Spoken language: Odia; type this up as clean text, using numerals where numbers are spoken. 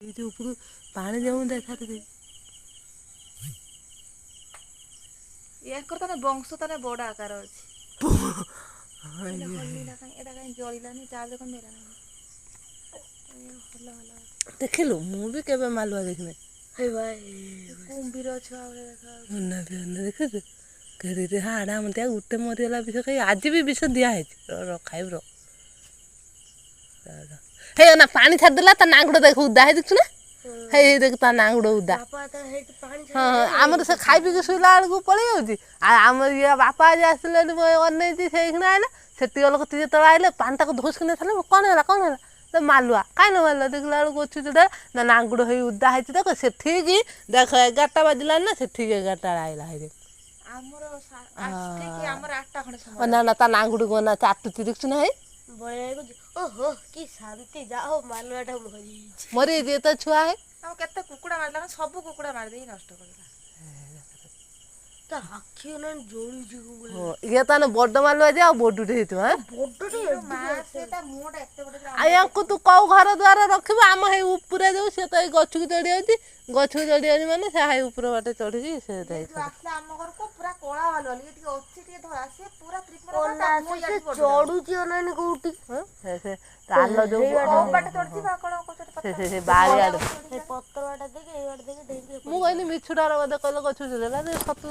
ଏଇ ଯୋଉ ଉପରୁ ପାଣି ଯାଉନି ଛାଡ଼ି। ୟାଙ୍କର ତାନେ ବଂଶ ତାନେ ବଡ ଆକାର ଅଛି। ହଲିଲା କାଇଁ, ଏଟା କାଇଁ ଜଳିଲାନି? ଚାର୍ଜ କଣ ହେଲା? ଭଲ ଭଲ। ଦେଖିଲୁ, ମୁଁ ବି କେବେ ମାଲୁଆ ଦେଖିନି। କୁମ୍ଭୀର ଛୁଆ ଭଳିଆ ଦେଖାଯାଉଛି। ଦେଖୁଛୁ କେତେ ହାଡ଼ାମତିଆ। ଗୋଟେ ମରିଗଲା ବିଷ ଖାଇ। ଆଜି ବି ବିଷ ଦିଆହେଇଛି। ର, ଖାଇବୁ ର। ହେଇ ନା, ପାଣି ଛାଡ଼ିଦେଲା। ତା ନାଙ୍ଗୁଡ଼ ଦେଖ, ଉଦା ହେଇ। ଦେଖୁଛୁ ନା? ହେଇ ଦେଖ, ତା ନାଙ୍ଗୁଡ଼ ଉଦା। ହଁ, ଆମର ସେ ଖାଇ ପିଇକି ଶୋଇଲା ବେଳକୁ ପଳେଇ ଯାଉଛି। ଆଉ ଆମର ଇଏ ବାପା ଆଜି ଆସିଲେନି, ଅନେଇଛି। ସେଇଖିଣା ଆଇଲେ ସେତିକି ଲୋକ। ଯେତେବେଳେ ଆଇଲେ ପାଣି ତାକୁ ଧୋସିକି ନେଇଥିଲେ। କ'ଣ ହେଲା, କ'ଣ ହେଲା? ମାଲୁଆ କାଇଁ ନ ମାଲୁଆ ଦେଖିଲା ବେଳକୁ ଅଛି ଯୋଉଟା ନା ନାଙ୍ଗୁଡ଼ ହେଇ ଉଦା ହେଇଛି। ଦେଖ, ସେଠିକି ଦେଖ, 11ଟା ବାଜିଲାଣି ନା, ସେଠିକି 11ଟା ଆଇଲା। ହେଇରେ ନା ନା, ତା ନାଙ୍ଗୁଡ଼କୁ ନା ଚାଟୁଛି। ଦେଖୁଛୁ ନା? ହେଇ ଓହୋ, କି ଶାନ୍ତି! ଯାଅ, ମାଲୁଆଟା ମରିଯାଇଛି। ମରିଯାଇଛି ତ ଛୁଆ। ହେ, କେତେ କୁକୁଡ଼ା ମାରିଲା, ସବୁ କୁକୁଡ଼ା ମାରିଦେଇ ନଷ୍ଟ କରିଦେଲା। ତା ଆଖି ଜଳୁଛି। ଇଏ ତାହେଲେ ବଡ ମାଲୁଆ ଯେ, ଆଉ ବଡଟେ ହେଇଥିବ। ଆଉ ୟାଙ୍କୁ ତୁ କୋଉ ଘର ଦ୍ୱାର ରଖିବୁ? ଆମ ହେଇ ଉପରେ ଯୋଉ ସିଏ ତ ଏଇ ଗଛକୁ ଚଢି ଯାଉଛି। ଗଛକୁ ଚଢି ଯାଉଛି ମାନେ ସେ ହେଇ ଉପର ବାଟେ ଚଢିକି ସେ ଯାଇଛି। ଆମ ଘରକୁ ପୁରା କଳା ମାଲୁଆ ଟିକେ ଅଛି, ଟିକେ ଧଳା। ସିଏ ପୁରା ଚଢୁଛି ଅନାନି କୋଉଠି। ସେ ତାଲ ଯୋଉ ସେ ବାରିଆଡେ ପତ୍ର ବାଟା ଦେଇକି, ଏଇ ବାଟେ ଦେଇକି। ମୁଁ କହିଲି ମିଛୁଟାର ବୋଧେ, କହିଲେ ଗଛକୁ ଚଢିଲା ସତ।